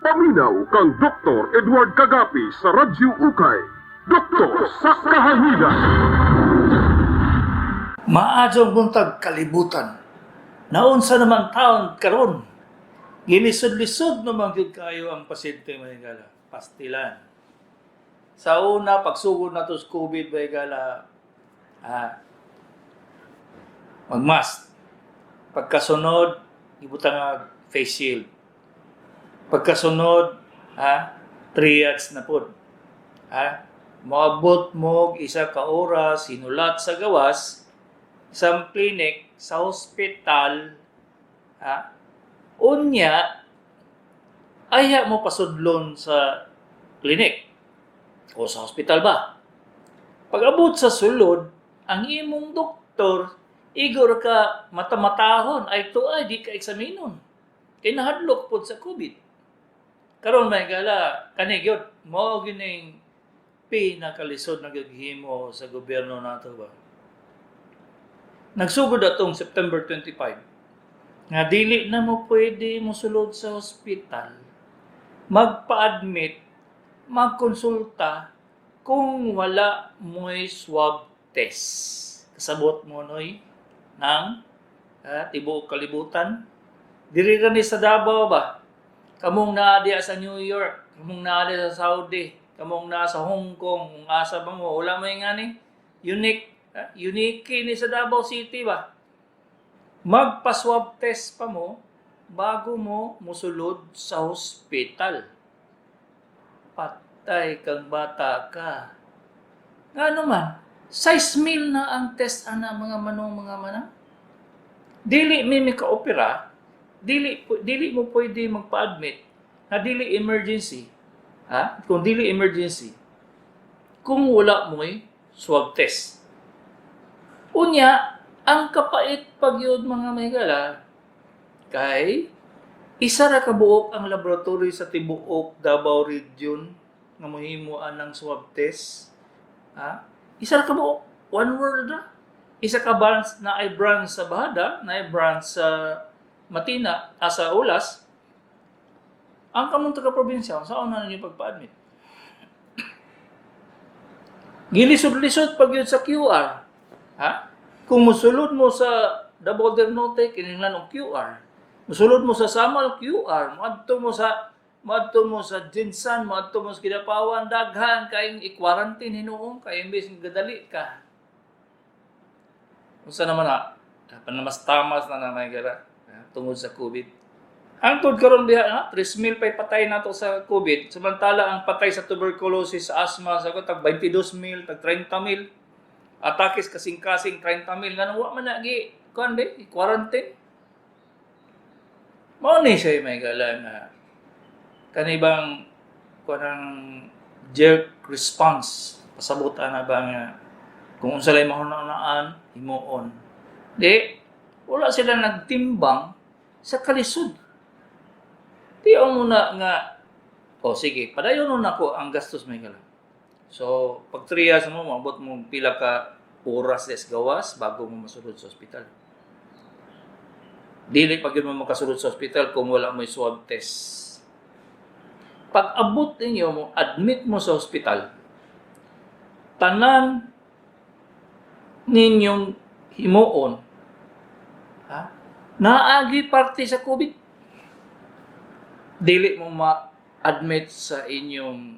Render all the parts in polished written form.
Paminaw kang Dr. Edward Kagapi sa Radyo Ukay. Doktor sa Kahahidan. Maadjong buntag, kalibutan. Naunsa naman taon karon? Gilisod-lisod naman gyud kayo ang pasyente, mga higala. Pastilan. Sa una, pagsugod na to sa COVID, mga higala, magmask. Pagkasunod, ibutang ang face shield. Pagkasunod, triage na pod. Ha? Moabot mo isa ka oras, hinulat sa gawas, sa clinic, sa hospital, ha? Unya, aya mo pasudlon sa clinic o sa hospital ba? Pag abot sa sulod, ang imong doktor, igor ka matamatahon, ay to ay di ka eksaminon. Kay nahadlok pod sa COVID. Karon, may gala, kani gyud, mao gining pinakalisod na gihimo sa gobyerno nato ba. Nagsugod atong September 25 nga dili na mo pwede mosulod sa ospital, magpa-admit, magkonsulta kung wala mo'y swab test. Kasabot mo noy ng tibuok kalibutan. Diri ra ni sa Davao ba? Kamong naa diya sa New York, kamong naa diya sa Saudi, kamong naa sa Hong Kong, kung asa ba mo, wala mo yung ani. Unique, unique ni sa Davao City ba? Magpa-swab test pa mo bago mo musulod sa hospital. Patay kang bata ka. Nga naman, 6 mil na ang test ana, mga manong, mga manang. Dili mi mika-opera, dili mo pwede magpa-admit na dili emergency. Ha? Kung dili emergency, kung wala mo'y swab test. Unya, ang kapait pagyud, mga mahigala, kay isa ra ka buok ang laboratory sa tibuok Davao Region nga mohimo anang swab test. Ha? Isa ra ka buok, one world ra. Isa ka branch na ay branch sa Bajada, na ay branch sa Matina, sa Olas. Ang kamong taga probinsya, saan na ninyo pagpa-admit? Gilisod-lisod pag yun sa QR. Ha? Kung musulod mo sa Davao del Norte, kinahanglan og QR. Musulod mo sa Samal, QR. Moadto mo sa GenSan, moadto mo sa Kidapawan, daghan kayong i-quarantine hinuon kay imbes nga gadali ka. Unsa naman na, panamas-tamas na na gara tungod sa COVID. Hangtod karon diha, ha, 3 mil pa'y patay nato sa COVID, samantala ang patay sa tuberculosis, sa asthma, sa tag 22 mil, tag 30 mil. Atakis kasing-kasing 30 mil, nganong wa man na gi kuan be, quarantine. Mao ni siya may gala nga kanibang kuan jerk response, pasabot ana ba nga kung unsa lay mahuna-hunaan himuon. Di wala sila nagtimbang sa kalisod. Di muna nga, o sige, padayon nun ako ang gastos, may gala. So, pag triage mo, maabot mo pila ka oras des gawas bago mo masulod sa ospital. Dili pag yun mo makasulod sa ospital kung wala mo swab test. Pag abot ninyo mo, admit mo sa ospital, tanan ninyong himuon, ha? Naagi parte sa COVID. Dili mo ma-admit sa inyong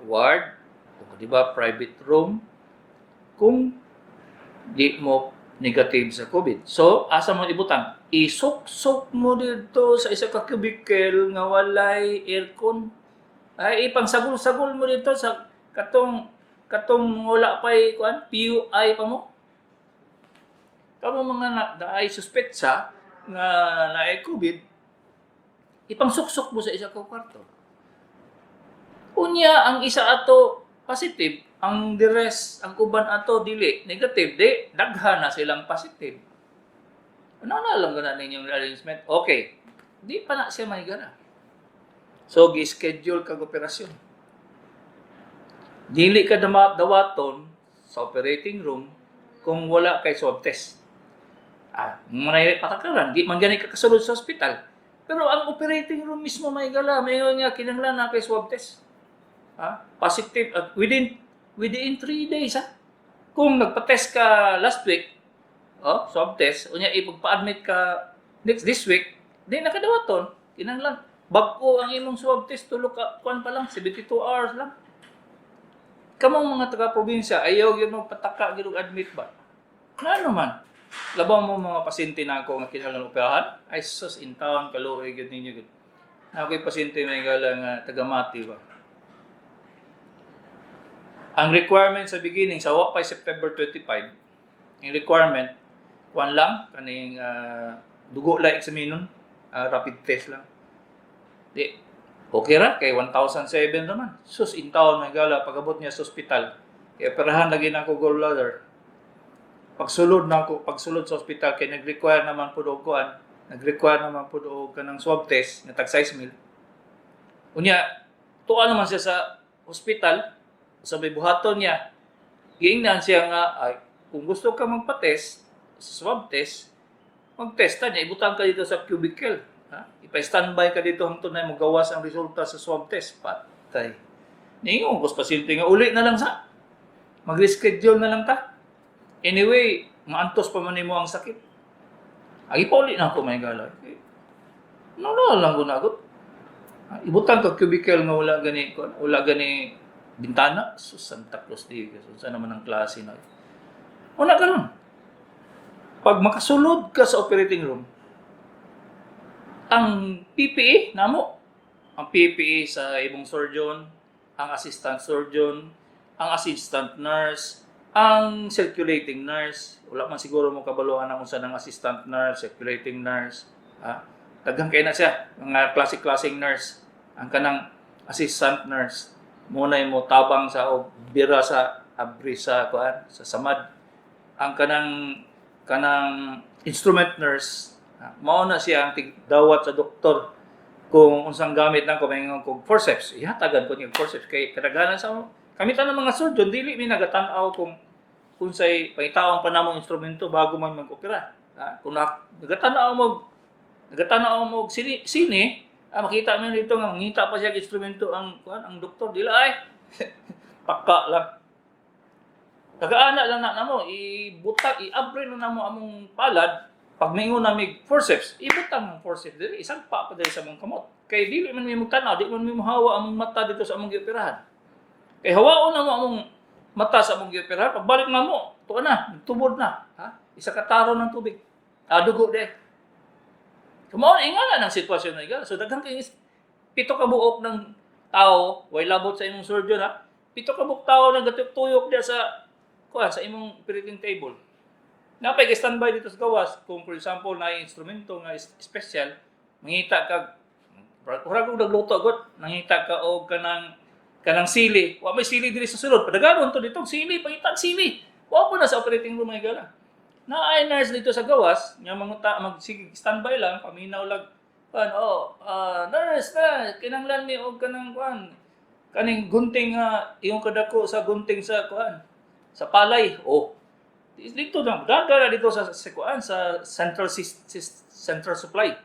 ward, o di ba private room, kung di mo negative sa COVID. So, asa mo ibutang? Isuksok mo dito sa isa ka cubicle nga walay aircon. Ay, ipangsagol-sagol mo dito sa katong wala pa'y kuan, PUI pa mo. Kamo mga na ay suspetsa nga naay COVID, ipangsuksok mo sa isa ka kwarto. Unya, ang isa ato positive, ang the rest, ang uban ato dili negative, di daghan na silang positive. Ano na lang gana ninyong arrangement? Okay. Di pa na siya mahigala. So, gi-schedule kag operasyon. Dili ka dawaton sa operating room kung wala kay swab test. Manay patakaran, di man gani ka kasulod sa ospital. Pero ang operating room mismo, mga higala, may nga kinahanglan na kay swab test. Ha? Positive at within within 3 days, ha. Kung nagpa-test ka last week, oh, swab test, unya ipagpa-admit ka next this week, di nakadawaton, kinahanglan bag-o ang imong swab test, tulo ka kuan pa lang, 72 hours lang. Kamong mga taga-probinsya, ayaw gyud magpataka gyud og admit ba? Ngano man? Labaw mo mga pasyente na ako nga kinahanglan operahan, ay sus, in town kaluoy gyud ninyo gyud. Na ako'y pasyente, mga higala, nga taga-Mati ba. Ang requirement sa beginning sa wa pa September 25, ang requirement kuan lang, kaning dugo lang examinon, rapid test lang. Di okay ra kay 1,007 naman. Sus, in town, mga higala, pagabot niya sa ospital. Kay operahan lagi na ako gallbladder. Pagsulod na ako, pagsulod sa ospital kay nag-require naman pud og kuan, nag-require naman pud og kanang swab test nga tag 6 mil. Unya, tuwa naman siya sa ospital, sa may buhaton niya, giingnan siya nga, ay, kung gusto ka magpa-test, sa swab test, mag-test ta niya, ibutang ka dito sa cubicle. Ha? Ipa-standby ka dito hangtod na mogawas ang resulta sa swab test. Patay. Ningon ko sa pasyente nga, uli na lang sa. Mag-reschedule na lang ta. Anyway, maantos pa man nimo ang sakit. Agi pa uli na ako, mga higala. Eh, no, no, lang ko nagot. Ibutang ka cubicle nga wala gani bintana. So, Santa Claus di. So, saan naman ang klase na? Una karon. Pag makasulod ka sa operating room, ang PPE namo, ang PPE sa imong surgeon, ang assistant surgeon, ang assistant nurse, ang circulating nurse. Wala man siguro mo kabaluan ang unsa ng assistant nurse, circulating nurse. Ha? Daghan kay na siya, mga klase-klaseng nurse. Ang kanang assistant nurse, muna mo tabang sa o bira sa abri sa kuan sa samad. Ang kanang instrument nurse, ha, mao na siya ang tigdawat sa doktor kung unsang gamit nang kumingon kog forceps, ihatagan ko niya forceps kay kadaghanan sa kamitan ng mga surgeon dili mi nagatanaw kung unsay pangitaon pa namong instrumento bago man mag-opera. Ha? Kung nagatanaw mo og sini, sini ah, makita mo dito nga mangita pa siya og instrumento ang kuan ang doktor dila ay paka lang. Tagaana lang na namo, ibutang, iabre lang namo among palad, pag maingon nami forceps, ibutang ang forceps diri, isang pa diri sa among kamot. Kay dili man mi magtanaw, di man mi mohawa among mata dito sa among gioperahan. Kay hawaon na mo among mata sa among gioperahan, pagbalik na mo, tuwa na, tubod na, ha? Isa ka taro ng tubig. Ah, dugo de. Kumaon ingana ng sitwasyon na igala. So daghan kay 7 ka buok ng tao, way labot sa imong surgeon, ha. 7 ka buok tao nagatuyok diya sa kuan sa imong operating table. Napay standby dito sa gawas kung for example na instrumento nga special, mangita ka ura kog nagluto gud, nangita ka og kanang sili. Wa may sili diri sa sulod. Padaganon to dito sili, pangita sili. Wa po na sa operating room, mga higala. Na ay nurse dito sa gawas nga manguta mag sige, standby lang, paminaw lang kuan, oh, nurse na kinahanglan mi og kanang kuan kaning gunting nga iyong kadako sa gunting sa kuan sa palay. Oh, dito na daga na dito sa kuan sa central supply.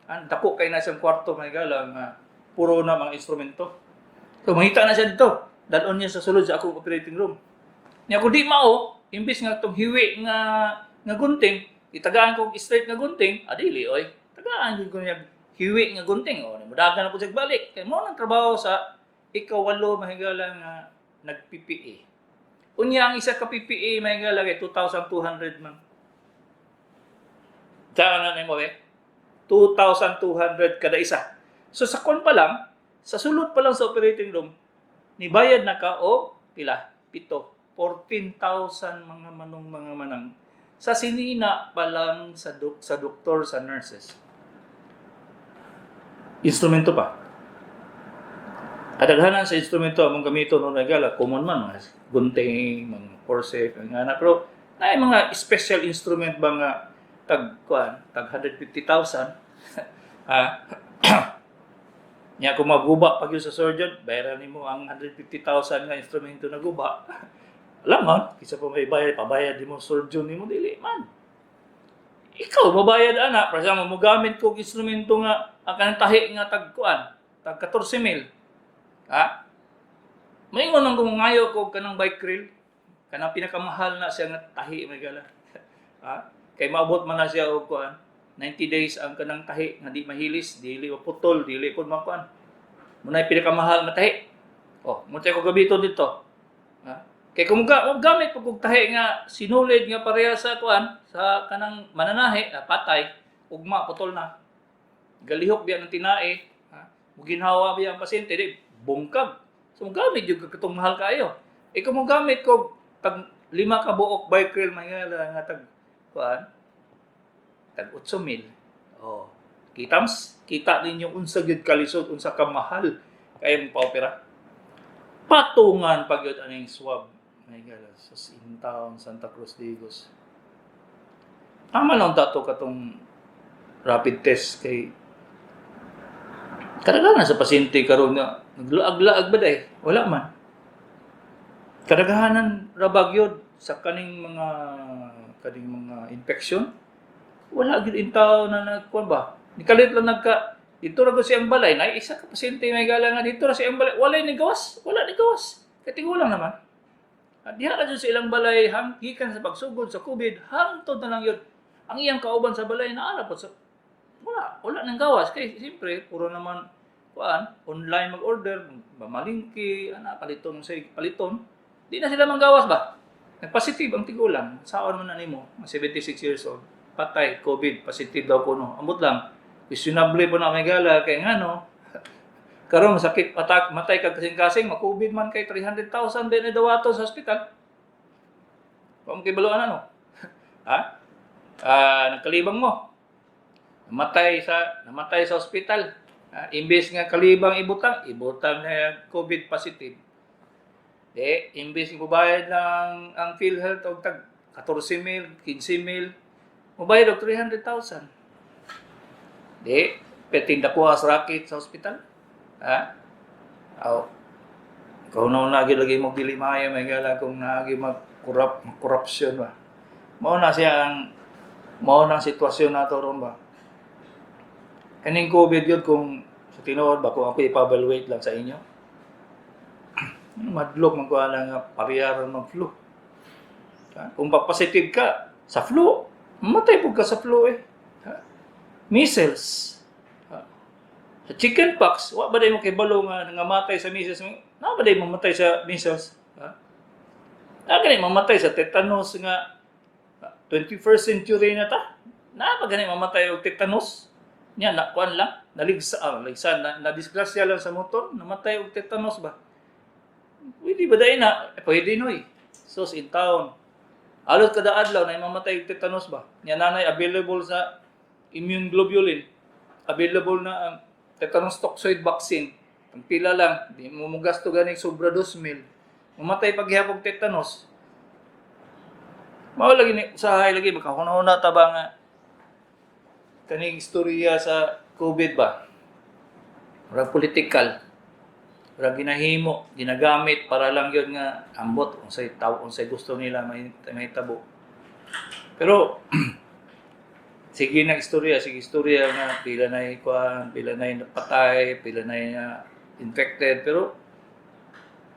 Ang dako kay na siyang kwarto, mga higala, nga puro na mga instrumento. So mangita na siya dito, dalon niya sa sulod sa akong operating room niya. Kung di mao, imbis nga tong hiwi nga nga gunting itagaan ko og straight nga gunting, adili oy, tagaan gyud ko niya hiwi nga gunting. O mudagan na po siya balik kay mo nang trabaho sa ikawalo, mga higala, nga nag PPE. Unya ang isa ka PPE, mga higala, kay 2,200 man. Saan na nimo eh? 2,200 kada isa. So sa kon pa lang, sa sulod pa lang sa operating room, nibayad na ka o pila? Pito. 14,000, mga manong mga manang. Sa sinina pa lang sa doktor, sa nurses. Instrumento pa. Kadaghanan sa instrumento among gamiton no nagala, common man, mga gunting, mga forceps, mga ana. Pero naay mga special instrument ba nga tag kuan, tag 150,000. Ah, nya kung maguba pag yun sa surgeon, bayaran nimo ang 150,000 nga instrumento na guba. Alam man, kisa pa may bayad, pabayad mo surgeon nimo, dili man. Ikaw mabayad ana, for example, mo gamit kog instrumento nga Ang kanang tahi nga tag kuan, tag 14 mil. Ha? Maingon lang kung ngayo ko kanang Vicryl, kanang pinakamahal na siya nga tahi, may gala. Ha? Kay maabot man na siya og kuan, 90 days ang kanang tahi nga di mahilis, dili maputol, dili pud makuan. Muna pinakamahal nga tahi. Oh, mo ko gabito dito. Ha? Kay kung gamit pag kog tahi nga sinulid nga pareha sa kuan, sa kanang mananahi, ah, patay, ugma putol na. Galihok biya ng tinae, ha? Muginhawa biya ang pasyente, di bungkag. So gamit jud ka katong mahal kaayo. E kung gamit ko tag lima ka buok Vicryl, mga nga tag kuan, tag 8 mil. Oh. Kitams, kita ninyo unsa gyud kalisod, unsa ka mahal kay mo pa-opera. Patungan pag yun aning swab. May gala sa in town Santa Cruz Digos. Tama lang dato katong rapid test kay kadaghanan sa pasyente karon nga naglaag-laag ba day? Wala man. Kadaghanan rabag yun sa kaning mga infection. Wala gyud in tao na nagkuan ba. Nikalit lang nagka dito ra gud siyang balay na isa ka pasyente, may gala, nga dito ra siyang balay, wala ni gawas, wala ni gawas. Kay tigulang naman. At diha ra jud sa ilang balay hang gikan sa pagsugod sa COVID hangtod na lang yun. Ang iyang kauban sa balay na ara po sa wala wala nang gawas kay siyempre puro naman kuan, online mag-order, mamalingki ana, paliton sa paliton, di na sila manggawas ba. Nagpositive ang tigulang, saon man na nimo, 76 years old, patay COVID positive daw kuno. Ambot lang, questionable po na, may gala, kay ngano karon masakit atak, matay kag kasing-kasing, ma-COVID man kay 300,000 din na dawaton sa ospital. Wa mo kibaluan ano, ha? Ah, nagkalibang mo, namatay sa ospital. Ah, imbes nga kalibang ibutang, ibutang na COVID positive. Di imbes nga mubayad lang ang PhilHealth og tag 14 mil, 15 mil, mubayad og 300,000. Di peting dakuha sa racket sa ospital. Ha? Aw. Ikaw na lagi lagi mo dili maayo, may gala, kung naagi mag corruption ba. Mao na siya ang mao na ang sitwasyon nato ron ba. Kaning COVID yun, kung sa tinuod ba, kung ako ipa-evaluate lang sa inyo, madlok man ko ana nga pareha ra mag flu. Ha? Kung pa-positive ka sa flu, mamatay pud ka sa flu eh. Ha? Measles. Ha? Sa chicken pox, wa ba day mo kibalo nga nangamatay sa measles? Na ba day mamatay sa measles? Ha? Na gani mamatay sa tetanus nga 21st century na ta? Na ba gani mamatay og tetanus? Nya na kuan lang, naligsa, ah, naligsa na, na disgrasya lang sa motor, namatay og tetanus ba? Pwede ba dahil na? Eh, pwede noy. Sus in town. Halos kada adlaw na mamatay og tetanus ba? Nya nanay available sa immune globulin. Available na ang tetanus toxoid vaccine. Ang pila lang, di mo mugasto ganing sobra 2 mil. Mamatay pag gihapon tetanus. Mao lagi ni usahay lagi makahuna-huna ta ba nga kaning istorya sa COVID ba? Murag political. Murag ginahimo, ginagamit para lang yun nga ambot unsay taw, unsay gusto nila may mahitabo. Pero sige na istorya, sige istorya nga pila na kuan, pila na patay, pila na infected, pero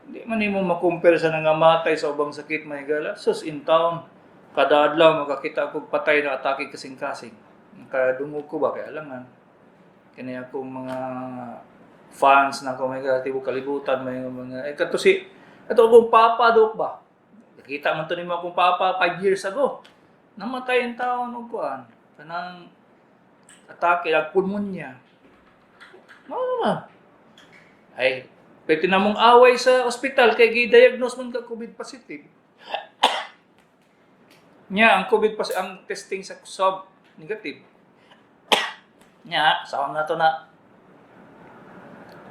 di man nimo makumpare sa nangamatay sa ubang sakit, may gala. Sus in town, kada adlaw makakita ko patay na atake kasing-kasing. Kadungog ko ba kay alangan. Kani akong mga fans na ako, may gala, tibok kalibutan, may mga eh kato si ato akong papa dok ba. Nakita man to nimo akong papa 5 years ago. Namatay ang taon og kuan. Kanang atake ag pulmonya. Mao naman. Ay, pwede na mong away sa ospital kay gi-diagnose man ka COVID positive. Nya, ang COVID positive, ang testing sa swab negative. Nya, sa na to na.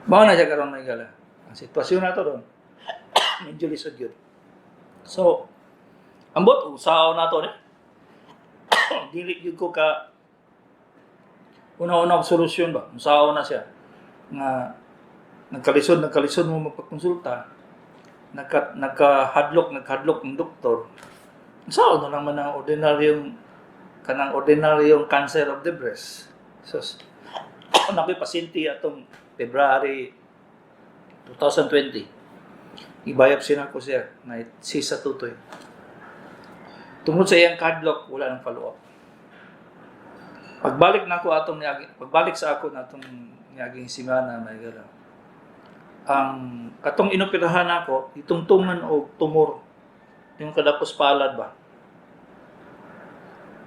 Mao na siya karon, may gala. Ang sitwasyon nato doon, medyo lisod yun. So, ambot, usahaw na to ni. Dili gyud ko ka una-una og solusyon ba. Usahaw na siya nga nagkalisod mo magpakonsulta, nagkahadlok ng doktor. Usahaw na lang man ang ordinaryong kanang ordinaryong cancer of the breast. Sus. Na ako'y pasyente atong February 2020. I-biopsy na ko siya na cyst sa tutoy. Tungod sa iyang kadlok, wala nang follow up. Pagbalik na ako atong niagi, pagbalik sa ako na atong niaging semana, may gala. Ang katong inoperahan nako, itungtungan og tumor. Yung kadapos palad ba.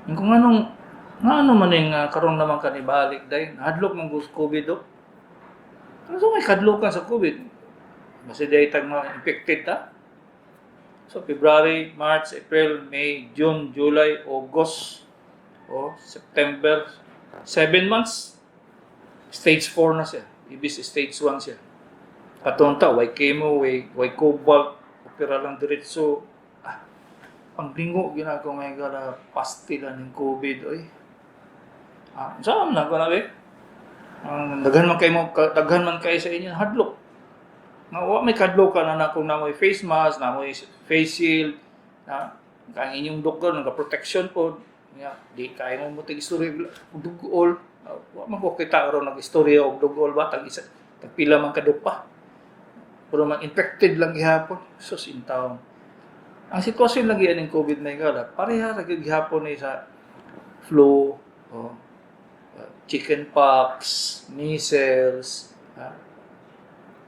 Yung kung anong nga ano man yung karon naman ka ni balik dahil hadlok man gud COVID do. Ano sa may kadlokan sa COVID? Basta dahil tag mga infected ta. So February, March, April, May, June, July, August, oh, September, 7 months. Stage 4 na siya. Ibis stage 1 siya. Katong ta, way chemo, way cobalt, opera lang diretso. Ah, ang lingo ginagawa may gala pastila ng COVID, oy. Ah, saan na ko na be? Ang daghan man kay mo, daghan man kay sa inyo hadlok. Nga wa may kadlok na na kung namoy face mask, namoy face shield, na kang inyong doktor nga protection po. Nga di kay mo mo istorya og dugol. Ah, wa man ko kita ron nag-istorya og dugol ba, tag isa tag pila man kadupa. Pero man infected lang gihapon. Sus in taon. Ang sitwasyon lagi aning COVID na gala, pareha ra gyud gihapon ni sa flu, oh, chicken pox, measles, ha?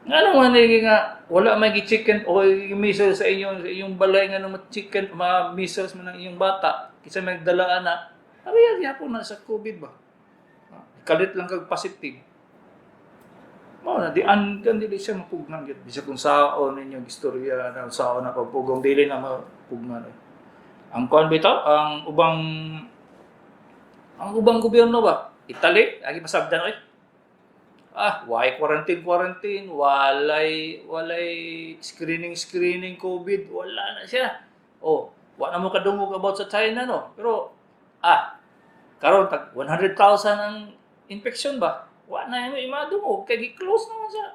Nga naman eh, nga wala may chicken o measles sa inyong balay, nga naman chicken ma measles man ang inyong bata kinsa may dala ana, pareha gihapon na sa COVID ba. Ha? Kalit lang kag positive. Mao na di an kan dili siya mapugnan gyud. Bisag kung saon ninyo istorya na saon na pagpugong, dili na mapugnan. Eh. Ang kuan bitaw, ang ubang gobyerno ba? Italy, agi masabdan oy. Ah, why quarantine quarantine, walay screening screening COVID, wala na siya. Oh, wa na mo kadungog about sa China, no. Pero ah, karon tag 100,000 ang infection ba? Wa na mo imadungog kay gi-close naman sa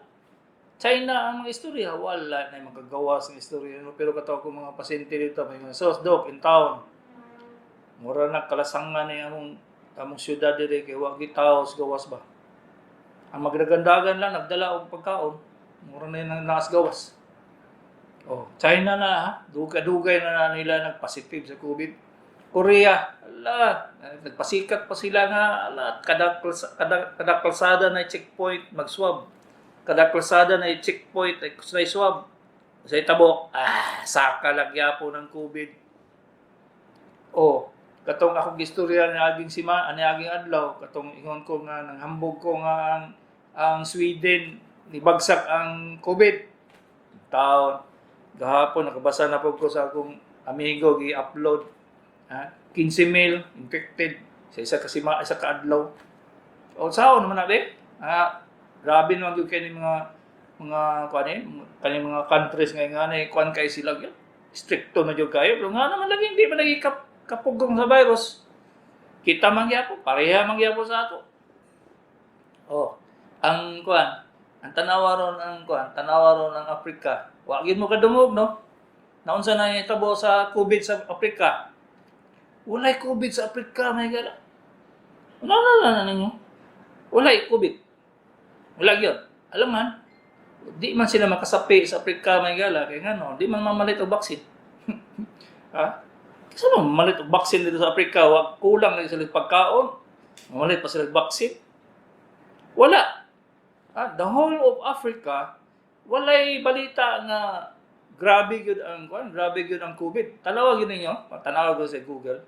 China ang mga istorya, wala na yung magagawa sa istorya, no? Pero katawa ko mga pasyente dito, may mga sos, "Doc, in town. Mura na kalasangan ni among syudad dire kay wa gitaw sa gawas ba." Ang magdagandagan lang nagdala og pagkaon, mura na yun ang naas gawas. Oh, China na ha, dugay-dugay na, na nila nagpositive sa COVID. Korea, ala, nagpasikat pa sila nga ala, kada kalsada na checkpoint mag-swab. Kada kalsada na checkpoint ay na swab. Sa itabo, ah, saka lang gyapon ng COVID. Oh, katong akong gistorya ni aging sima, ani aging adlaw, katong ingon ko nga nang hambog ko nga ang Sweden nibagsak ang COVID. Taon gahapon nakabasa na po ko sa akong amigo gi-upload, ha, 15 mil infected sa isa ka sima, isa ka adlaw. O saon naman na be? Ah, grabe naman gyud kay ni mga kuan eh, kani mga countries nga ni kuan kay sila gyud. Stricto na gyud kayo, pero nga naman lagi hindi man lagi kapugong sa virus. Kita man gyapon, pareha man gyapon sa ato. Oh, ang kuan, ang tanawa ron ang kuan, tanawa ron ang Africa. Wa gyud mo kadungog, no? Naunsa na itabo sa COVID sa Africa? Walay COVID sa Africa, may gala. Wala na na ninyo. Walay COVID. Wala gyud. Alam man, di man sila makasapi sa Africa, may gala, kay ngano, di man mamalit og vaccine. Ha? Kasi mo mamalit og vaccine dito sa Africa, wa kulang na sila pagkaon. Mamalit pa sila og vaccine. Wala. Ah, the whole of Africa walay balita nga grabe gyud ang kuan, grabe gyud ang COVID. Tanawa gyud ninyo, tanawa gyud sa Google.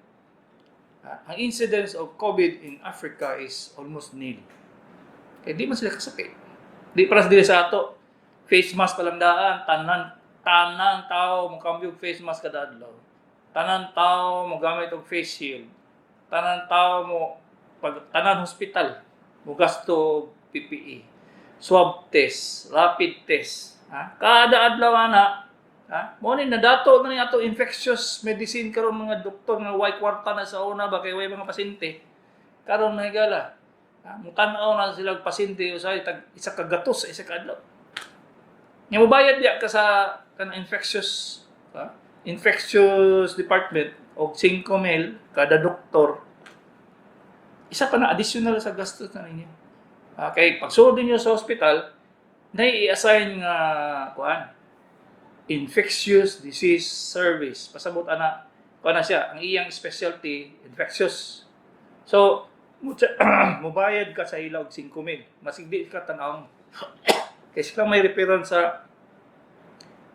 Ah, ang incidence of COVID in Africa is almost nil. Kaya di man sila kasakit. Di para sa dili sa ato. Face mask pa lang daan, tanan tao mo kambyo og face mask kada adlaw. Tanan tao mo gamit og face shield. Tanan tao mo pag tanan hospital mo gasto og PPE. Swab test, rapid test. Ha? Kada adlaw ana, ha? Mo ni nadato na ni ato infectious medicine karon, mga doktor nga way kwarta na sa una ba kay way mga pasyente. Karon mahigala. Ha? Mutan-aw na sila og pasyente usay tag isa ka gatos sa isa ka adlaw. Nya mobayad diya ka sa kanang infectious, ha? Infectious department og 5 mil kada doktor. Isa pa na additional sa gastos na ninyo. Okay, pagsulod ninyo sa hospital, nai-assign nga kuan, infectious disease service. Pasabot ana, kuan na siya, ang iyang specialty, infectious. So, mubayad ka sa ila og 5 mil. Masig di ka tan-awon. Kay sila may referral sa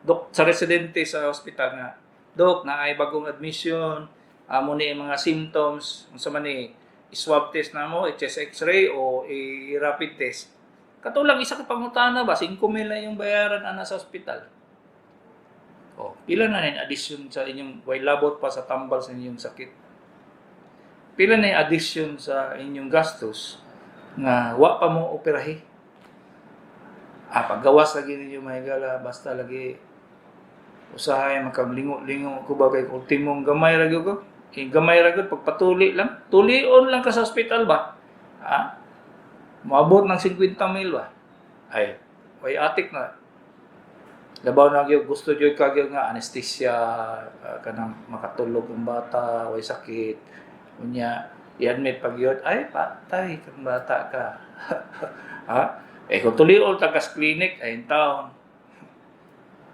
dok, sa residente sa hospital nga, "Dok, naay bagong admission, amo ni ang mga symptoms, unsa man ni, swab test namo, chest X-ray o i-rapid test?" Katulang isa ka pangutana ba, 5 mil na yung bayaran ana sa hospital. O, pila na yung addition sa inyong, way labot pa sa tambal sa inyong sakit. Pila na yung addition sa inyong gastos nga wa pa mo operahi. Ah, paggawas lagi ninyo, mahigala, basta lagi usahay makaglingo-lingo ko ba, kay ultimong gamay ra gyud ko. Eh, gamay ra gyud pagpatuli lang. Tulion lang ka sa ospital ba? Ha? Moabot ng 50 mil ba? Ay, way atik na. Labaw na gyud gusto gyud ka gyud nga anesthesia, kanang makatulog ang bata, way sakit. Unya, i-admit pag yun, ay patay kang bata ka. Ha? Eh kung tulion ta ka sa clinic, ay in town.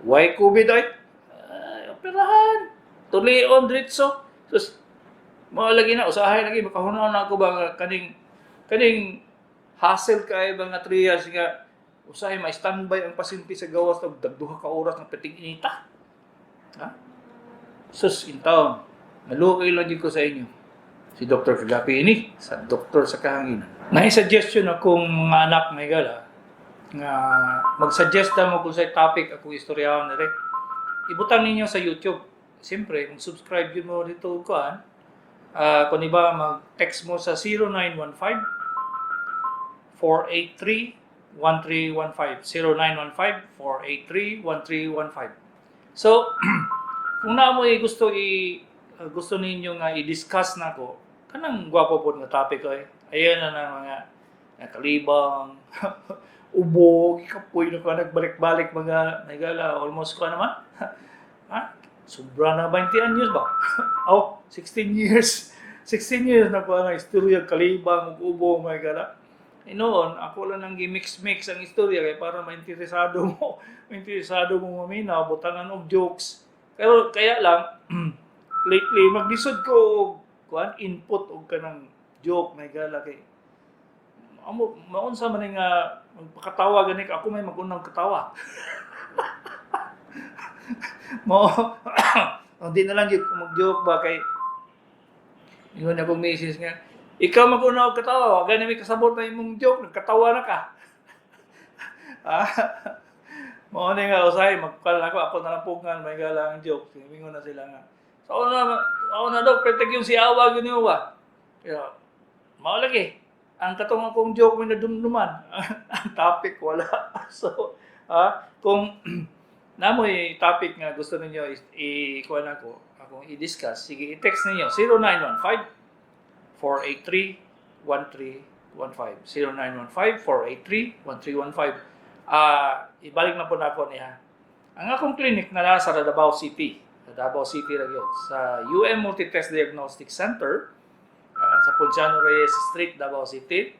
Why COVID ay? Ay, operahan. Tulion diretso. Sus, mao lagi na usahay lagi makahunaw na ako ba nga kaning hassle kay ba nga triage nga usahay may standby ang pasyente sa gawas og dagduha ka oras ng perting inita. Ha? Sus, in town. Maluoy lang gyud ko sa inyo. Si Dr. Kagapi ini, sa Doktor sa Kahanginan. Naay suggestion akong mga anak, may gala, nga mag-suggest na mo kung sa topic akong istoryahon dire. Ibutang ninyo sa YouTube. Siyempre, kung subscribe yun mo dito kuan, kung iba mag-text mo sa 0915 483 1315, 0915 483 1315. So, kung naa mo gusto ninyo nga i-discuss nako kanang gwapo pod nga topic ay ayan na na mga nakalibang, ubo, gikapoy na ko nagbalik-balik mga nagala, almost ko naman. Ha? Sobra na 20 anyos ba? Oh, 16 years. 16 years na ko na istorya kalibang ug ubo, mga gala. Noon, ako lang nang gi-mix-mix ang istorya kay para mainteresado mo maminaw, butangan og jokes. Pero kaya lang lately maglisod ko og kuan, input og kanang joke, may gala, kay amo maunsa man ni nga magpakatawa gani ka, ako may magunang katawa. Mo hindi na lang gyud ko mag-joke ba, kay ingon akong misis nga, "Ikaw maguna og katawa, wa gani may kasabot na imong joke, nagkatawa na ka." Ah, mao ni nga usahay magkal ako, ako na lang pugngan, may gala, ang joke. Mingon na sila nga, "Sa una, Dok, perteg yung si awa gyud niyo ba?" Pero mao lagi ang katong akong joke may nadumduman, ang topic wala. So, kung namoy topic nga gusto ninyo i-kuan ako, akong i-discuss, sige, i-text ninyo 0915 483 1315, 0915 483 1315. Ah, ibalik na po na ako niya. Ang akong clinic na sa Davao City. Sa Davao City ra gyud, sa UM Multitest Diagnostic Center, sa Ponciano Reyes Street, Davao City.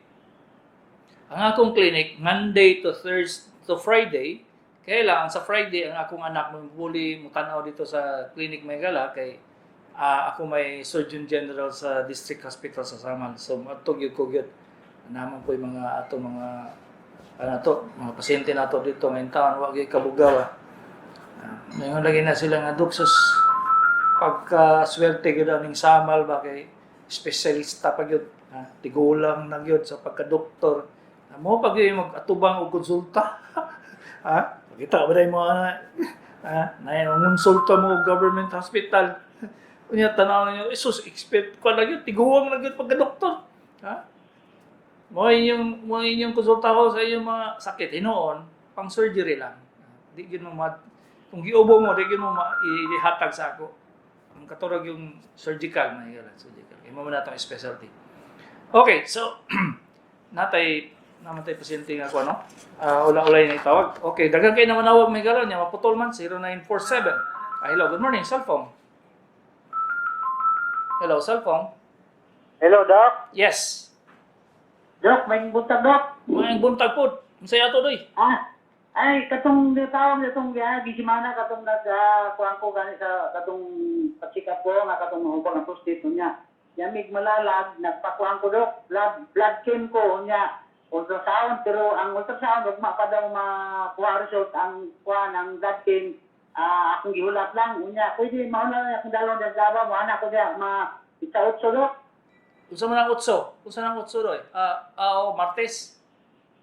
Ang akong clinic Monday to Thursday to Friday. Kaya lang sa Friday ang akong anak mo buli mo dito sa clinic, may gala, kay ako may Surgeon General sa District Hospital sa Samal. So adto gyud ko gyud. Naman po yung mga ato mga ano to, mga pasyente nato dito ngayon taon, wa gyud kabugaw. Ah. Ngayon lagi na sila nga, "Dok, sus, pagka swerte gyud aning Samal ba, kay espesyalista pa gyud, ha, tigulang na gyud sa pagka-doktor. Mo pag gyud mag-atubang og konsulta." Ha? Kita ba mo ana? Ha? Na konsulta mo og government hospital. Unya tanaw ninyo, "Isus, expert ko na gyud, tigulang na gyud pagka-doktor." Ha? Mo inyong konsulta ko sa inyong mga sakit hinuon, pang surgery lang. Di gyud mo ma kung giubo mo, di gyud mo ihatag sa ako. Ang katurag yung surgical, may surgical. Kay mo man natong specialty. Okay, so natay namatay pasyente nga ko ano? Ula-ulay na itawag. Okay, daghan kay naman nawag, may galaw niya maputol man 0947. Ah, hello, good morning, cellphone. Hello, cellphone. Hello, Doc. Yes. Dok, may buntag, Dok. Maayong buntag pod. Unsay ato, doy? Ah, ay, katong tawag itong gisimana katong nag kuan ko gani sa katong pa-check up ko nga katong hubag ang prostate niya. Yamig malalag nagpakuan ko, Dok, blood chem ko niya, ultrasound, pero ang ultrasound ugma pa daw makuha result. Ang kuan, ang blood chem, akong gihulat lang. Unya pwede mauna na akong dalon sa Davao mo anak ko diya ma isa otso, Dok. Unsa man ang otso? Unsa nang otso, doy? Oh, Martes.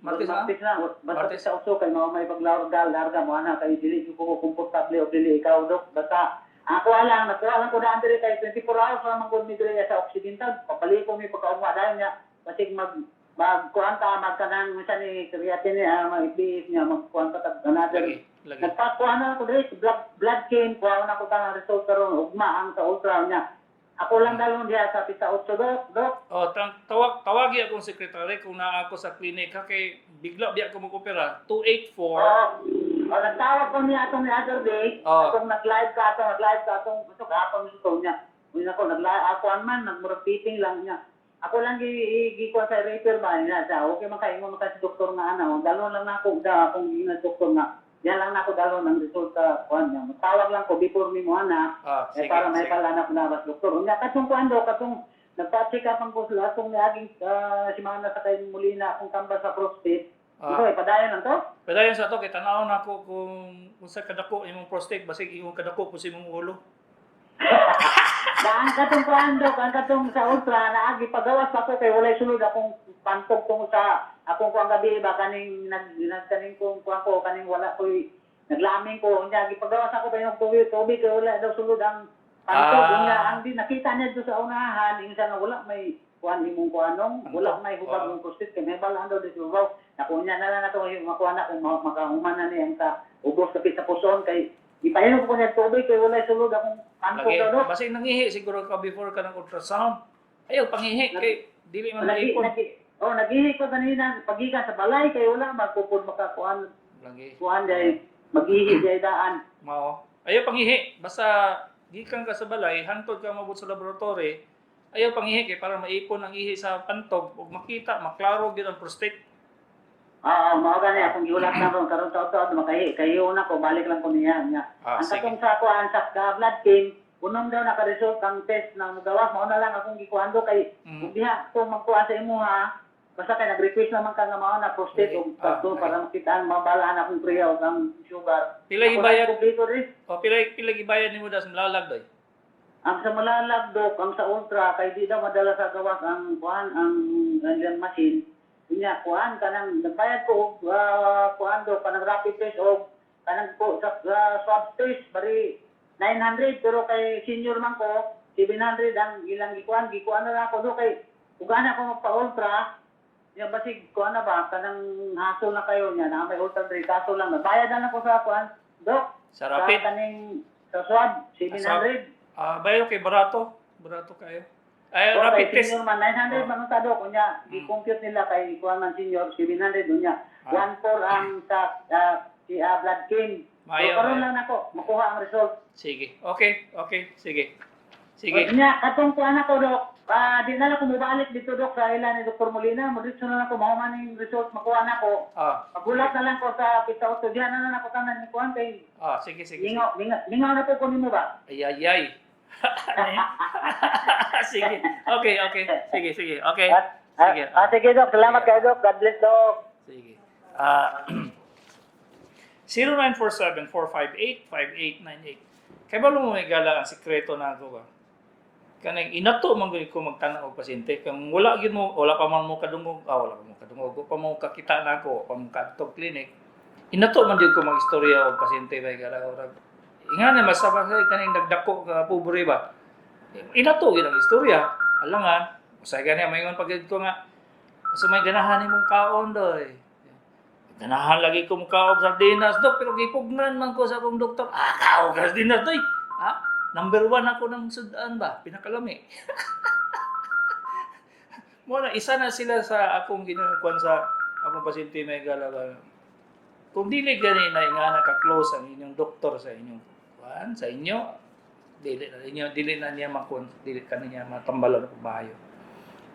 Martes na? Martes na. Basta Martes. sa uso kay mao may paglarga larga mo ana kay dili jud ko komportable o dili ikaw, Dok. Basta ako lang nakuha lang ko daan diri kay 24 hours ra man gud mi diri sa Occidental. Pabalik ko mi pagkaugma dayon niya basig mag magkuan ta magkanang unsa ni creatine mag IPF niya magkuan ta tag another. Lagi, lagi. Nagpakuha na ako diri blood chem, kuha na ko tanang result karon ugma ang sa ultra niya. Ako lang dalon diha sa pita 8, Dok, Dok. Oh, tawagi akong sekretary kung naa ako sa clinic ha, kay bigla biya ko mag-opera. 284. Oo. Oh, nagtawag ko niya atong ni other day. Oo. Atong nag-live ka, atong nag-live ka, atong gusto kahapon gusto niya. Uy nako, nag-live ako an man, nagmurag fitting lang niya. Ako lang gi gi sa refer ba niya sa okay man kay ingon man kay si doktor nga ana, dalon lang nako da akong giingon doktor nga. Yan lang nako dalon ang resulta kuan niya. Tawag lang ko before mi mo ana. Ah, Eh, sige, para may sige. pala na kunabas doktor. Unya katong kuan do katong nagpa-check up ang ko sila atong niaging simana sa kay Molina akong kamba sa prostate. Ah. Ito, padayon lang to. Padayon sa ato kay tan-awon nako kung unsa kadako imong prostate, basig imong kadako po sa imong ulo. Daan katong kuan, Dok, ang katong sa ultra naagi pagawas pa ko kay walay sulod akong pantog tungod sa akong kuan gabi ba kaning nag nag- kaning kung kuan ko kaning wala koy naglaming ko. Unya gipagawas ako kay tubig tubig kay wala daw sulod ang pantog. Unya ang di nakita niya do sa unahan ingon siya nga wala may kuan imong kuanong wala may hubag mong prostate kay may balaan daw di sa naku. Unya na lang nato makuha na kung makahuman na niya ang sa ubos kapit sa puson kay ipahinom ko niya tubig kay walay sulod akong pantog Lagi. daw, Dok. Basig nangihi siguro ka before ka ng ultrasound. Ayaw pangihi kay dili man Lagi, maipon. lagi, oh, nagihi ko kanina, pagikan sa balay, kay wala, magpupod makakuan, Lagi. kuan dahil, magihi dahil daan. Mao. Ayaw pangihi. Basta gikan ka sa balay, hantod ka mabot sa laboratory, ayaw pangihi kay para maipon ang ihi sa pantog ug makita, maklaro gyud ang prostate. Oo, mao gani akong giulat na ron, karon sa taon makahi, kayo na ko, balik lang ko niya. Niya. Ah, Ang sige. katong sa kuan, sa blood team, unom daw naka-result ang test na magawas, mao na lang akong gikuan do kay, kung diha ko magkuan sa imuha, basta kay nag-request naman ka nga mao na prostate Okay. o Ah, para makita ang mabalaan akong priya o ang sugar. Pila Ako na gibayad? kumpleto rin. O pila gibayad nimo das malalag, doy? Ang sa malalag, Dok, ang sa ultra, kay di daw madala sa gawas ang kuan ang ang machine. Unya kuan kanang nagbayad ko og kuan, Dok, kanang rapid test og kanang ko sa swab test bari 900, pero kay senior man ko 700 ang ilang gikuan gikuan na lang ako, Dok, kay ugana ko magpa-ultra niya basig kuan na ba kanang haso na kayo niya na may ultra diri kaso lang nagbayad na lang ko sa kuan, Dok, Sa rapid. sa kaning sa swab 700. Ah, bayo kay barato. Barato kayo. Ay, Oh, rapid kay test. senior man 900 man unta, Dok. Unya gi-compute nila kay kuan man senior 700 unya 14 ang sa blood chem. Maayo, So, karon maayo. lang nako makuha ang result. Sige. Okay. Sige. Sige. Unya katong kuan ako, Dok. Di na lang ko mobalik dito, Dok, sa ila ni Dr. Molina. Moditso na lang ko mao man ning result makuha nako. Pagulat na lang ko sa pita otso diha na lang ako tanan ni kuan kay Sige, sige, sige. lingaw lingaw, lingaw na po ko nimo ba. Ay, ay, ay. Sige. Okay. Sige, sige. Okay. Sige. Sige, Dok, salamat kayo, Dok. God bless, Dok. Sige. 0947-458-5898. Kay balo mo may gala ang sikreto na ako ba? Kanang inato man gud ko magtanaw og pasyente. Kung wala gyud mo, wala pa man mo kadungog, wala pa mo kadungog, wa pa mo kakita na ako, wa pa mo kadtog clinic. Inato man jud ko mag-istorya og pasyente ba gala orag. Ingana mas sa kaning nagdako ka pobre ba. Inato gyud ang istorya. Alangan, usay gani maingon pag ko nga sa may ganahan nimong kaon, doy. Ganahan lagi ko mukaog sardinas, Dok, pero gipugnan man ko sa akong doktor. Ah, kaog sardinas, doy. Ha? Number one ako ng sudan ba? Pinakalami. Mo na, isa na sila sa akong ginakuan sa akong pasyente may galaga. Kung dili gani na nga ka-close ang inyong doktor sa inyong kuan, sa inyo, dili na niya makuan, dili ka niya matambalan og maayo.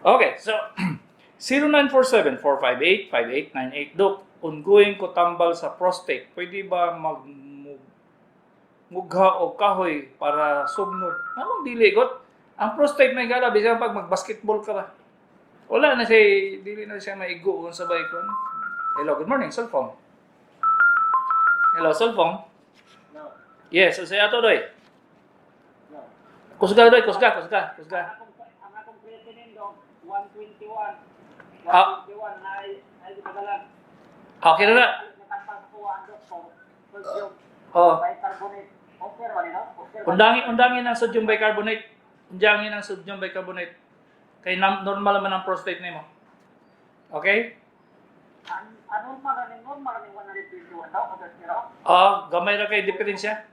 Okay, so 0947-458-5898. Dok, ongoing ko tambal sa prostate. Pwede ba mag mugha o kahoy para sugnod? Anong dili got? Ang prostate, may gala bisan pag mag-basketball ka ba. Wala na siya, dili na siya maigo sa sabay ko. Hello, good morning, cellphone. Hello, cellphone. No. Yes, sa ato doy. No. Kusga doy, kusga, kusga, kusga. Ang akong creatinine, dok, 121. Ah. 121 na ay gipadalan. Okay na na. Natangpal sa kuha ang doktor. Sodium Oh. bicarbonate. Okay ra ni, no? Okay ra. Undangin, undangin ang sodium bicarbonate. Undangin ang sodium bicarbonate. Kay normal naman ang prostate nimo. Okay? Ang normal ra ni 121 daw kada sira. Ah, gamay ra kay diferensya.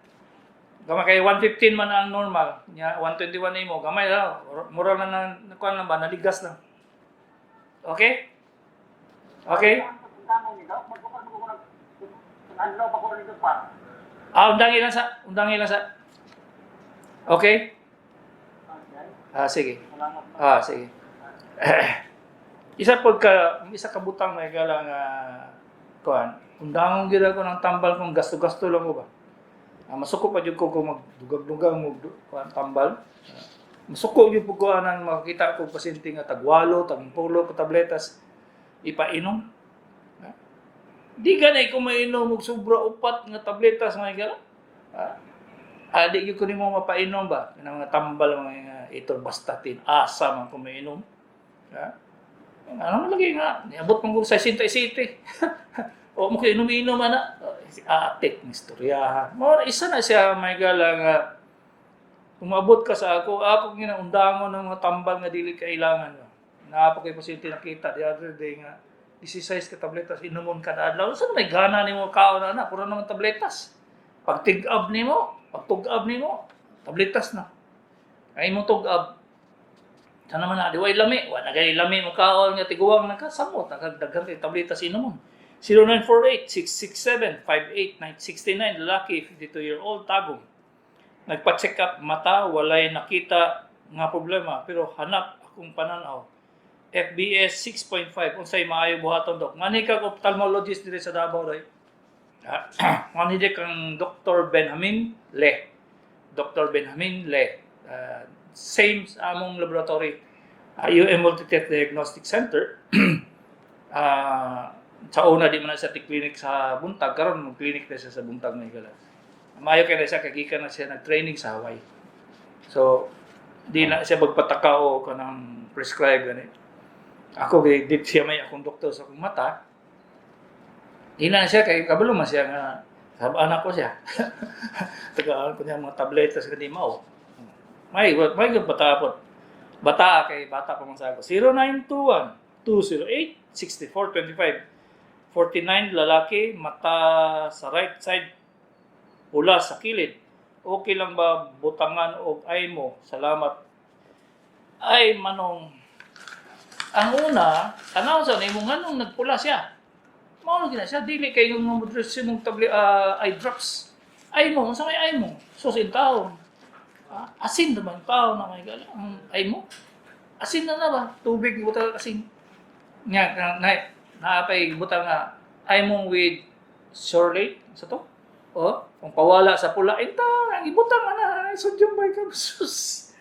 Gamay kay 115 man ang normal, nya 121 nimo, gamay ra, mura lang na kuan lang ba, naligas lang. Okay? Okay? Ang damo ni, dok, magkupal mo ko nag adlaw pa ko nito pa. Ah, undangin lang sa, undangin lang sa. Okay? Okay. Ah, sige. Salamat. Ah, sige. Isa pod ka isa ka butang may gala nga kuan. Undangon gyud ako ng tambal kung gasto-gasto lang ko ba. Ah, masuko pa jud ko kung magdugag-dugang mo kuan tambal. Ah, masuko gyud pud ko anang makakita ko pasyente nga tagwalo, tagpulo ka tabletas ipainom. Ah. Di ganay ko mainom og sobra upat nga tabletas, mga gala. Ah, ah, di gyud ko nimo mapainom ba kanang mga tambal, mga atorvastatin, asa man ko mainom. Ha? Ano lagi nga, niabot man ko sa 67. O mo kayo inom-inom ana. Si ate, ng istoryahan. Mo isa na siya, may gala nga umabot ka sa ako, ako ginaundangon ng mga tambal nga dili kailangan. Naa pa kay pasyente nakita the other day nga 16 ka tabletas inumon kada adlaw. Saan may gana nimo kaon na na? Puro naman tabletas. Pag tig-ab nimo, pag tug-ab nimo, tabletas na. Ay mo tug-ab. Sana naman na, di way lami. Wa na gani lami mo kaon nga tiguang nakasamot. Nakagdaghan kay tabletas inumon. 0948-667-58969, lalaki, 52-year-old, Tagum. Nagpa-check up mata, walay nakita nga problema, pero hanap akong pananaw. FBS 6.5, unsay maayo buhaton, dok? Ngani kag ophthalmologist diri sa Davao day. Ah, ngani di kang Dr. Benjamin Le. Dr. Benjamin Le. Ah, same sa among laboratory. IUM Multitest Diagnostic Center. Ah, sa una di man na siya clinic sa buntag, karon mag clinic na siya sa buntag may gala. Maayo kay na siya kay gikan na siya nag-training sa Hawaii. So di na siya magpataka o kanang prescribe gani. Ako kay di siya may akong doktor sa akong mata. Di na siya kay kabalo man siya nga sabaan ako siya. Tagaan ko niya mga tabletas nga di mao. May bata po. Bata kay bata pa man sa ako. 0921 208 6425. 49, lalaki, mata sa right side pula sa kilid. Okay lang ba butangan og eye mo? Salamat. Ay manong, ang una, tanaw sa nimo nganong nagpula siya. Mao na siya, dili kay yung mo mong tablet, eye drops. Eye mo, unsa may eye mo? Sus in taon. Ah, asin naman tao na may gala. Ang eye mo. Asin na na ba? Tubig butang asin. Nga na na naapay butang nga eye mo with Shirley sa to. Oh, kung pawala sa pula inta, ang ibutang ana sodium bicarbonate. Sus.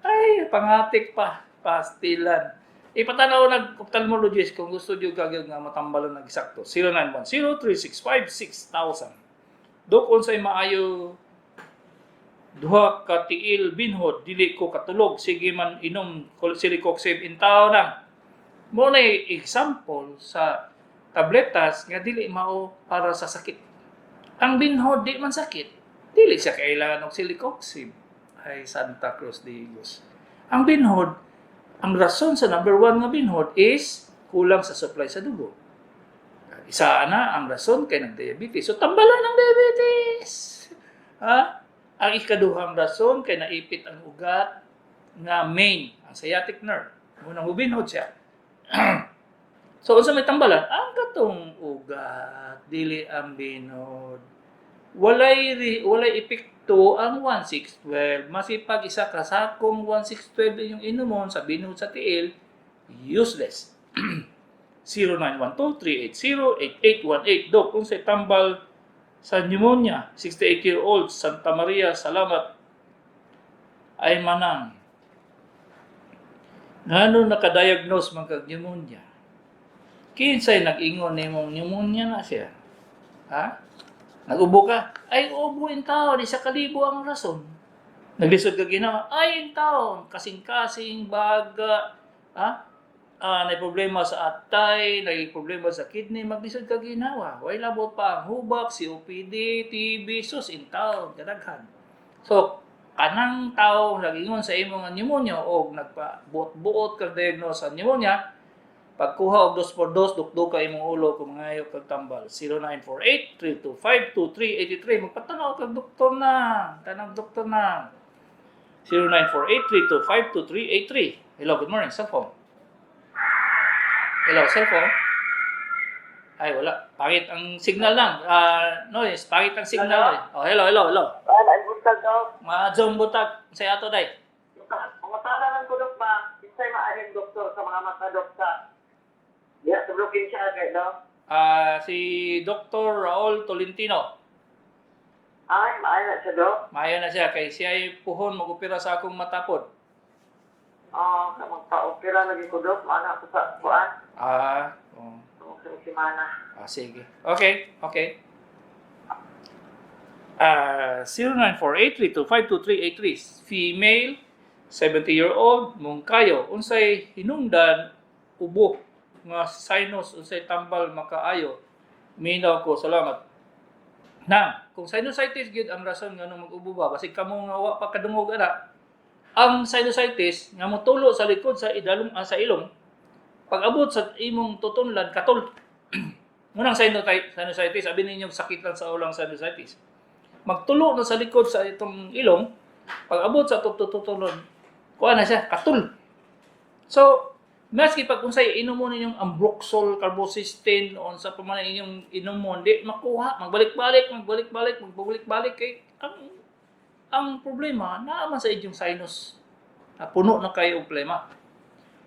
Ay, pangatik pa, pastilan. Ipatanaw nag ophthalmologist kung gusto niyo gagawin nga matambalan ng eksakto. 0910-365-6000. Dok, unsay maayo duha ka tiil binhod, dili ko katulog, sige man inom celecoxib in tao na. Mo na example sa tabletas nga dili mao para sa sakit. Ang binhod di man sakit, dili siya kailangan og celecoxib. Ay, Santa Cruz de Higos. Ang binhod, ang rason sa number one nga binhod is kulang sa supply sa dugo. Isa na ang rason kay nag-diabetes. So tambalan ng diabetes. Ha? Ang ikaduhang rason kay naipit ang ugat nga main, ang sciatic nerve. Munang ubinhod siya. So unsa may tambalan? Ang katong ugat, dili ang binhod. Walay epekto ang 1612. Masipag isa ka sakong 1612 inyong inumon sa binhod sa tiil, useless. 0912-380-8818. Dok, unsay tambal sa pneumonia, 68-year-old, Santa Maria, salamat. Ay manang. Ngano nakadiagnose man kag pneumonia? Kinsay nag-ingon nimong pneumonia na siya? Ha? Nag-ubo ka? Ay, ubo in taon. Isa kalibo ang rason. Naglisod ka ginawa? Ay, in taon. Kasing-kasing, baga. Ha? Ah, may problema sa atay, may problema sa kidney, maglisod ka ginawa. Way labot pa ang hubak, COPD, TB, sus, in taon, kadaghan. So, kanang tao nag-ingon sa imong nga pneumonia o nagpa-buot-buot kag diagnose sa pneumonia, pagkuha og dos por dos, dukduk ka imong ulo kung mangayo kag tambal. 0948-325-2383. Magpatanaw kag doktor na. Tanang doktor na. 0948-325-2383. Hello, good morning. Cellphone. Hello, cellphone. Ay, wala. Pangit ang signal lang. Ah, noise. Pangit ang signal. Eh. Oh, hello, hello, hello. Ay, ay, buntag daw. Maadjong buntag. Say ato, day. Pangutana lang ko, Dok, ba? Kinsay maayong doktor sa mga mata, Dok, sa diya sa probinsya, kay, no? Ah, si Dr. Raul Tolentino. Ay, maayo na siya, Dok. Maayo na siya kay siya ay puhon mag-opera sa akong matapod. Oo, oh, magpa-opera lagi ko, Dok. Maana ako sa kuan. Ah, oh. Sa semana. Ah, sige. Okay. 0948-325-2383. Female, 70-year-old, Mungkayo. Unsay hinungdan, ubo nga sinus, unsay tambal makaayo. Minaw ko, salamat. Na, kung sinusitis gyud ang rason nga nung mag-ubo ba, basig kamo nga wa pa kadungog ana. Ang sinusitis nga motulo sa likod sa idalong sa ilong, pag abot sa imong tutunlan katol. Munang sinusitis, abi ninyo sakit lang sa ulang sinusitis. Magtulo na sa likod sa itong ilong, pag abot sa tutunlan, kuha na siya, katul. So, maski pag unsay inomon ninyong ambroxol, carbocisteine, o sa pa man inyong inomon, di makuha, magbalik-balik, magbalik-balik, magbalik-balik kay ang problema naa man sa inyong sinus. Na puno na kayo og plema.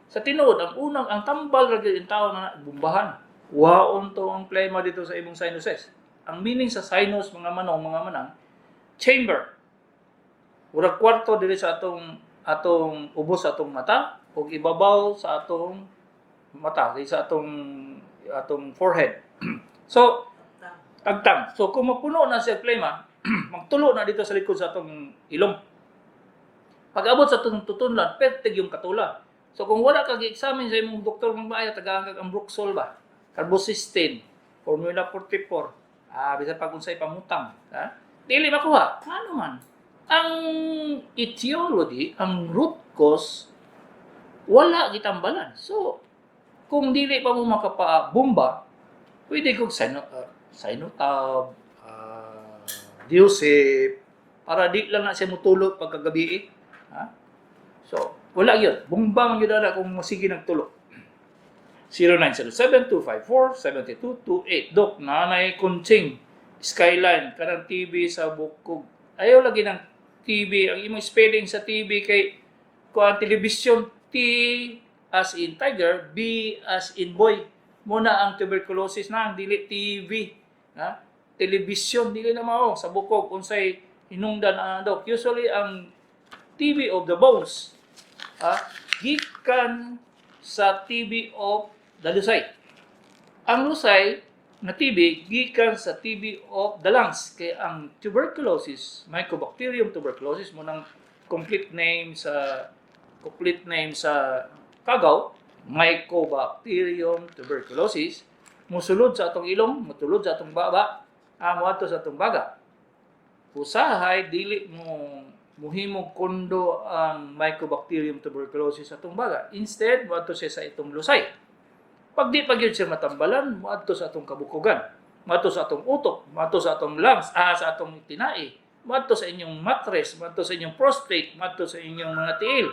Sa tinuod, ang unang ang tambal ra gyud tao na bumbahan. Waon to ang plema dito sa imong sinuses. Ang meaning sa sinus, mga manong, mga manang, chamber. Murag kwarto diri sa atong atong ubos sa atong mata ug ibabaw sa atong mata, diri sa atong atong forehead. So, tagtang. So kung mapuno na siya plema, magtulo na dito sa likod sa atong ilong. Pag abot sa atong tutunlan, pertig yung katula. So kung wala kag examine sa imong doktor mong maayo, tagaan kag ambroxol ba? Carbocisteine, Formula 44. Ah, bisan pag unsay pamutang, ha? Dili makuha. Ano man? Ang etiology, ang root cause, wala gitambalan. So, kung dili pa mo makapabumba, pwede kong sinotab, Diosep, para di lang na siya mutulog pagkagabi eh. Ha? So, wala yun. Bumba man yun na kung masige nagtulo. 0907-254-7228. Dok, nanay kuntsing, skyline, kanang TB sa bukog. Ayaw lagi ng TB. Ang imong spelling sa TB kay kuan television, T as in tiger, B as in boy. Muna ang tuberculosis na ang dili TV. Ha? Television dili na mao sa bukog unsay hinungdan ang dok. Usually ang TB of the bones, ha, gikan sa TB of the lusay. Ang lusay na TB gikan sa TB of the lungs kay ang tuberculosis, Mycobacterium tuberculosis mo nang complete name sa kagaw, Mycobacterium tuberculosis, musulod sa atong ilong, mutulod sa atong baba, moadto sa atong baga. Usahay dili mo muhimog kondo ang Mycobacterium tuberculosis sa atong baga. Instead, moadto siya sa itong lusay. Pag di pa gyud siya matambalan, moadto sa atong kabukugan, moadto sa atong utok, moadto sa atong lungs, sa atong tinai, moadto sa inyong mattress, moadto sa inyong prostate, moadto sa inyong mga tiil.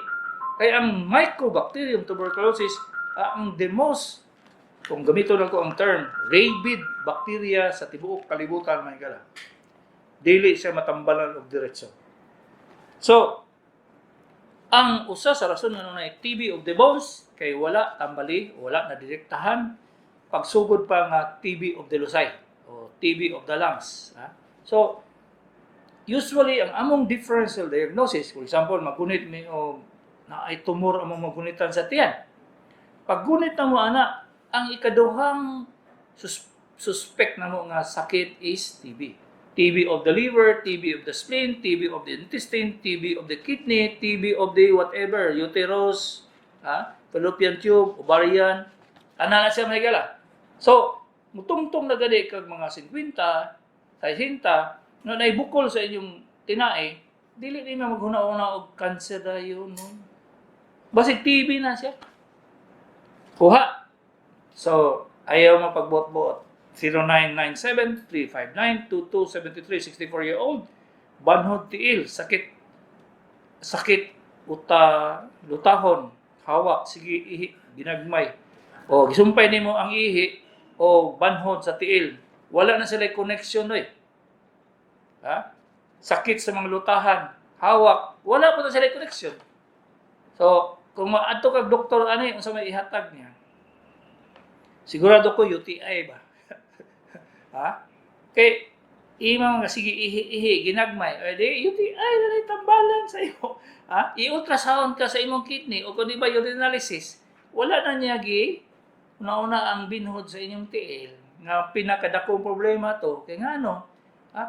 Kaya ang Mycobacterium tuberculosis, ang the most, kung gamito lang ko ang term, rabid bacteria sa tibuok kalibutan, mga higala. Dili siya matambalan og diretso. So, Ang usa sa rason nga naay TB of the bones kay wala tambali, wala na direktahan pagsugod pa nga TB of the lusay o TB of the lungs. Ha? So, usually ang among differential diagnosis, for example, magunit mi o naay tumor among magunitan sa tiyan. Paggunit na mo ana, ang ikaduhang suspect na mo nga sakit is TB. TB of the liver, TB of the spleen, TB of the intestine, TB of the kidney, TB of the whatever, uterus, ha? Fallopian tube, ovarian, ana na siya, mga higala. So, mutungtong na gani kag mga 50, 60, nga naibukol sa inyong tinae, dili ni maghuna-una og cancer dayon, no? Basig TB na siya. Kuha. So, ayaw mapagbuot-buot. 0997-359-2273, 64-year-old, banhod tiil, sakit, sakit, uta, lutahon, hawak, sige, ihi, ginagmay. O, gisumpay nimo ang ihi, o banhod sa tiil. Wala na sila connection, oy. Ha? Sakit sa mga lutahan, hawak, wala po na sila connection. So, kung maadto kag doktor ani, unsa may ihatag niya? Sigurado ko UTI ba? Ha? Kay ima nga sige ihi-ihi ginagmay, o di UTI na rin tambalan sa imo. Ha? I-ultrasound ka sa imong kidney o kung di ba urinalysis, wala na niya gi una-una ang binhod sa inyong tiil nga pinakadakong problema to kay ngano,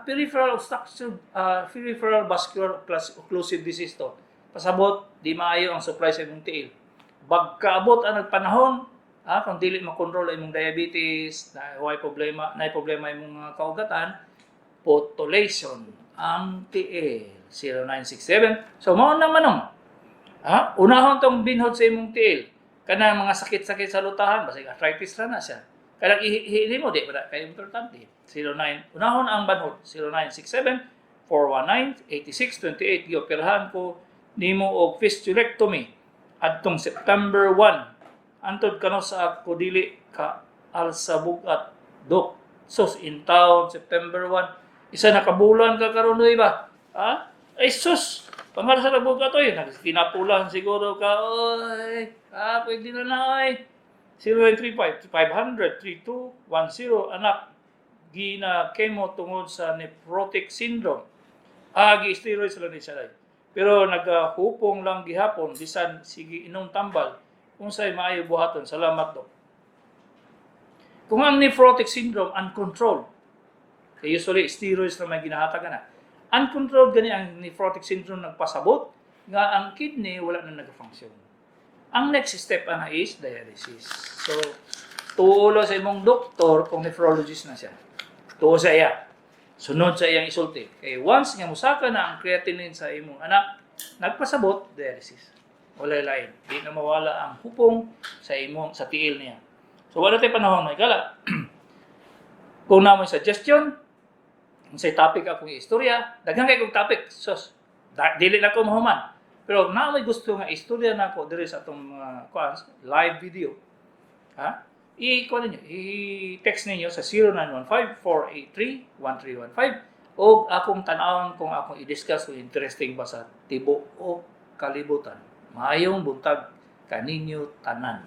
peripheral obstruction, peripheral vascular occlusive disease to. Pasabot di maayo ang supply sa imong tiil. Bagkaabot ang nagpanahon, kung dili makontrol ang imong diabetes, na way problema, na problema imong mga kaugatan, potulation ang tiil. 0967. So mao na manong. Ha? Unahon tong binhod sa imong tiil. Kanang mga sakit-sakit sa lutahan, basig arthritis ra na siya. Kanang ihi mo di ba kay importante. 09, unahon ang banhod, 0967 419 8628. Gioperahan ko nimo og fistulectomy adtong September 1. Antod kano sa ako dili ka alsa bugat, dok. Sus, in town September 1. Isa na kabulan ka karon, di ba? Ha? Ay sus, pangal sa bugat oy, nagkinapulan siguro ka oy. Ah, pwede na na oy. 0935 500 3210, anak gina chemo tungod sa nephrotic syndrome. Ah, gi-steroids lang ni siya day. Pero nagahupong lang gihapon bisan sige inom tambal. Unsay maayo buhaton? Salamat, dok. Kung ang nephrotic syndrome uncontrolled, kay usually steroids na may ginahatagan na. Uncontrolled gani ang nephrotic syndrome, nagpasabot nga ang kidney wala na nag-function. Ang next step ana is dialysis. So, tulo sa imong doktor kung nephrologist na siya. Tuo sa iya. Sunod sa iyang isulti. Kay once nga musaka na ang creatinine sa imong anak, nagpasabot, dialysis. Wala lain. Di na mawala ang hupong sa imong sa tiil niya. So wala tay panahon, may gala. Kung naa moy suggestion, kung say topic akong istorya, daghan kay kong topic. Sos, dili na ko mahuman. Pero naa may gusto nga istorya nako diri sa atong mga kuan live video. Ha? I-kuan ninyo, i-text ninyo sa 0915-483-1315 o akong tan-awon kung akong i-discuss kung interesting ba sa tibuok kalibutan. Maayong buntag kaninyo tanan.